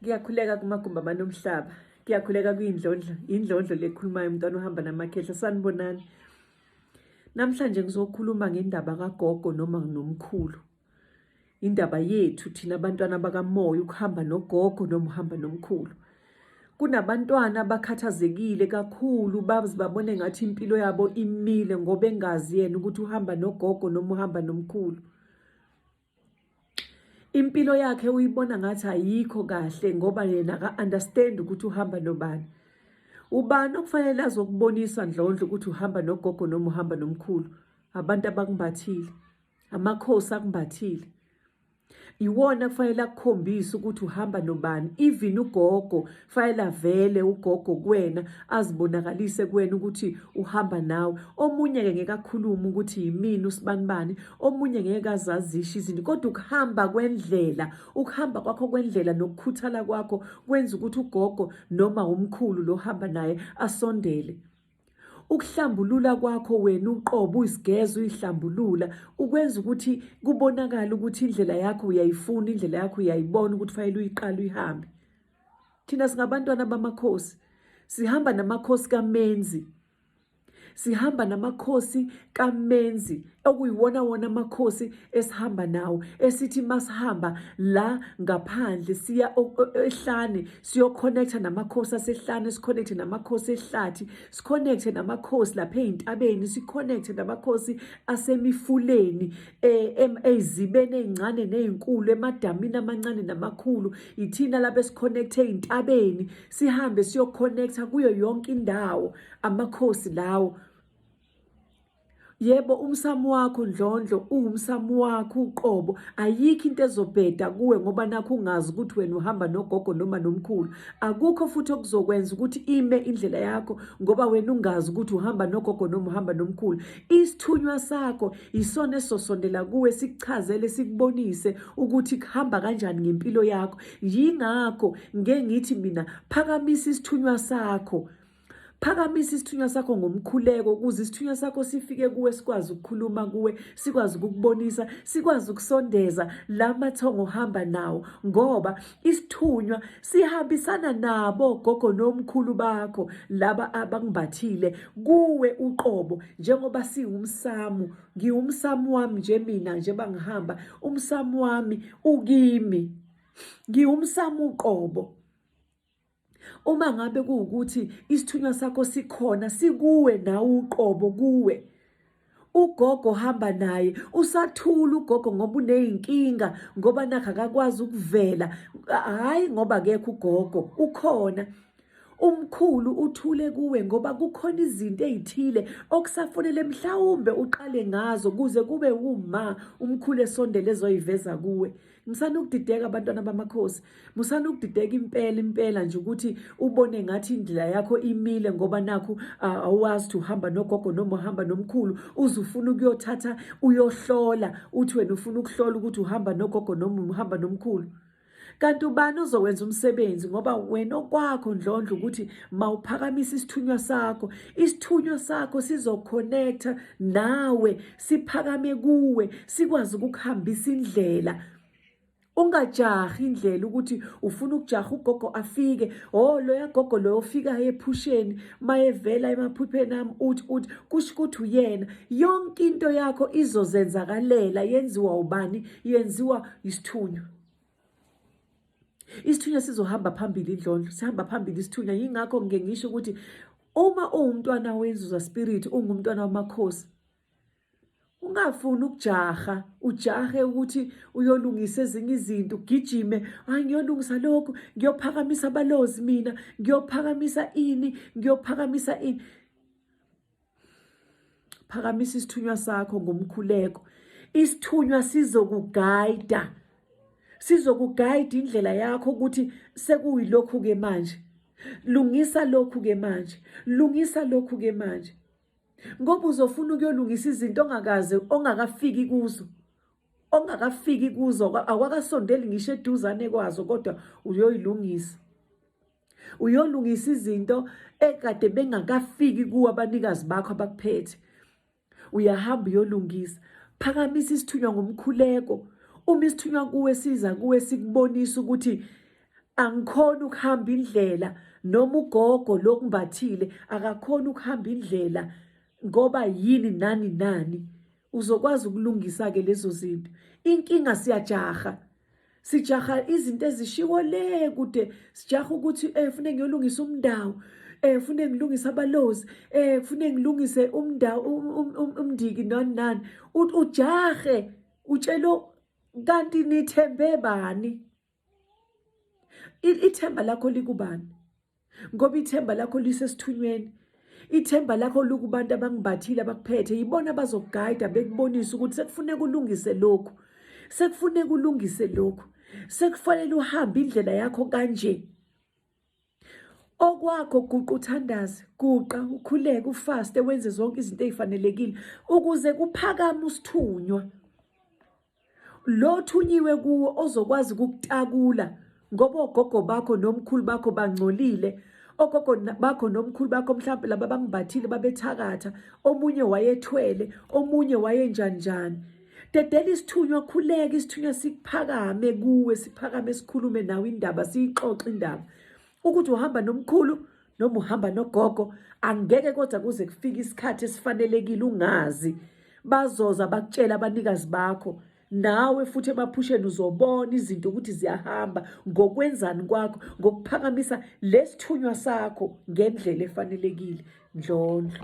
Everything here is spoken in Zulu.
Ngiyakhuleka kumagumbi amane omhlaba. Ngiyakhuleka kuyindlondlo, indlondlo lekhulumayo umntwana uhamba namakhehla. Sanibonani. Namhlanje ngizokhuluma ngendaba kagogo noma nomkhulu. Indaba yethu thina abantwana bakamoya ukuhamba nogogo noma uhamba nomkhulu. Kunabantwana abakhathazekile kakhulu baze babone ngathi impilo yabo imile ngoba engazi yena ukuthi uhamba nogogo noma uhamba nomkhulu. Impilo yakhe uyibona ngathi ayikho kahle ngoba yena aka-understand ukuthi uhamba nobani. Ubani okufanele azokubonisa Ndlondlo ukuthi uhamba nogogo noma uhamba nomkhulu? Abantu abakumbathile, amakhosi akumbathile. Iwona kufanele akukhombise ukuthi uhamba nobani. Even ugogo kufanele avele ugogo kuwena azibonakalise kuwena ukuthi uhamba nawe. Omunye-ke ngeke akhulume ukuthi yimina usibanibani, omunye ngeke azazishe izinto kodwa ukuhamba kwendlela ukuhamba kwakho kwendlela nokukhuthala kwakho kwenza ukuthi ugogo noma umkhulu lo hamba naye asondele ukuhlambulula kwakho wena uqobo uyisigeza uyihlambulula ukwenza ukuthi kubonakale ukuthi indlela yakho uyayifuna indlela yakho uyayibona ukuthi fanele uyiqale uyihambe thina singabantwana bamakhosi sihamba namakhosi kaMenzi Sihamba namakhosi kaMenzi okuyiwona wona amakhosi esihamba nawo esithi masihamba la ngaphandle siya ehlane siyoconnecta namakhosi asehlane siconnecte namakhosi ehlathi siconnecte namakhosi lapha ey'ntabeni siconnecte namakhosi asemifuleni ey'zibeni ey'ncane ney'nkulu emadamini amancane namakhulu ithina lapha esiconnecte ey'ntabeni sihambe siyoconnecta kuyo yonke indawo amakhosi lawo yebo umsamo wakho ndlondlo uwumsamo wakho uqobo ayikho into ezobheda kuwe ngoba nakho ungazi ukuthi wena uhamba nogogo noma nomkhulu akukho futhi okuzokwenza ukuthi ime indlela yakho ngoba wena ungazi ukuthi uhamba nogogo noma uhamba nomkhulu isithunywa sakho isona esizosondela kuwe sikuchazele sikubonise ukuthi kuhamba kanjani ngempilo yakho yingakho ngeke ngithi mina phakamisa isithunywa sakho Phakamisa isithunywa sakho ngomkhuleko ukuze isithunywa sakho sifike kuwe sikwazi ukukhuluma kuwe, sikwazi ukukubonisa, sikwazi ukusondeza la mathongo ohamba nawo ngoba isithunywa sihambisana nabo gogo nomkhulu bakho laba abakumbathile kuwe uqobo njengoba siwumsamu ngiwumsamu wami nje mina nje bangihamba umsamu wami ukimi ngiwumsamu uqobo Uma ngabe kuwukuthi isithunywa sakho sikhona sikuwe nawe uqobo kuwe ugogo hamba naye usathula ugogo ngoba uneyinkinga ngoba nakho akakwazi ukuvela hayi ngoba akekho ugogo ukhona umkhulu uthule kuwe ngoba kukhona izinto ezithile okusafanele mhlawumbe uqale ngazo kuze kube uma umkhulu esondele ezoyiveza kuwe Musani ukudideka abantwana bamakhosi. Musani ukudideka impela impela nje ukuthi ubone ngathi indlela yakho imile ngoba nakhu awazi ukuthi uhamba nogogo noma uhamba nomkhulu uze ufuna ukuyothatha uyohlola uthi wena ufuna ukuhlola ukuthi uhamba nogogo noma uhamba nomkhulu. Kanti ubani ozowenza umsebenzi ngoba wena okwakho ndlondlo ukuthi mawuphakamisa isithunywa sakho isithunywa sakho sizoconnecta nawe siphakame kuwe sikwazi ukukuhambisa indlela ungajahi indlela ukuthi ufuna ukujaha ugogo afike oh loya gogo loyo ofikayo ephusheni mayevela emaphupheni ami uthi uthi kusho ukuthi uyena yonke into yakho izozenzakalela yenziwa ubani yenziwa isithunywa isithunywa sizohamba phambili indlondlo sihamba phambili isithunywa yingakho ngike ngisho ukuthi uma uwumntwana wenzuza spirit ungumntwana wamakhosi ungafuni ukujaha ujahe ukuthi uyolungisa ezinye izinto ugijime hayi ngiyolungisa lokhu ngiyophakamisa abalozi mina ngiyophakamisa ini ngiyophakamisa ini phakamisa isithunywa sakho ngomkhuleko isithunywa sizokugayida sizokugayida indlela yakho ukuthi sekuyilokhu ke manje lungisa lokhu ke manje lungisa lokhu ke manje ngoba uzofuna ukuyolungisa izinto ongakaze ongakafiki kuzo ongakafiki kuzo awakasondeli ngisho eduzane kwazo kodwa uyoyilungisa uyolungisa izinto ekade bengakafiki kuwo abanikazi bakho abakuphethe uyahamba uyolungisa phakamisa isithunywa ngomkhuleko uma isithunywa kuwe siza kuwe sikubonisa ukuthi Angikhoni ukuhamba indlela noma ugogo lokumbathile akakhoni ukuhamba indlela ngoba yini nani nani. Uzokwazi ukulungisa-ke lezo zinto. Inkinga siyajaha. Sijaha izinto ezishiwo le kude, sijaha ukuthi eh fune ngiyolungisa umndawo, eh fune ngilungise abalozi, eh fune ngilungise umndawo um, um, um, umndiki nani nani. Ujahe utshelo kanti nithembe bani? Ithemba lakho likubani? Ngoba ithemba lakho lisesithunyweni. Ithemba lakho likubantu abangibathile abakuphethe, yibona abazokugayida bekubonise ukuthi sekufuneka ulungise lokhu. Sekufuneka ulungise lokhu. Sekufanele uhambe indlela yakho kanje. Okwakho guqa uthandaze, guqa ukhuleke ufaste wenze zonke izinto ezifanelekile ukuze kuphakame usithunywa. Lo othunyiwe kuwo ozokwazi ukukutakula ngoba ogogo bakho nomkhulu bakho bangcolile. Ogogo bakho nomkhulu bakho mhlawumbe laba bangibathile babethakatha, omunye wayethwele, omunye wayenjani njani. Dedela isithunywa, khuleka isithunywa sikuphakame kuwe, siphakame sikhulume nawe indaba, siyixoxe indaba. Ukuthi uhamba nomkhulu noma uhamba nogogo angeke kodwa kuze kufike isikhathi esifanelekile ungazi. Bazoza bakutshela abanikazi bakho nawe futhi emaphusheni uzobona izinto ukuthi ziyahamba ngokwenzani kwakho ngokuphakamisa lesithunywa sakho ngendlela efanelekile. Ndlondlo.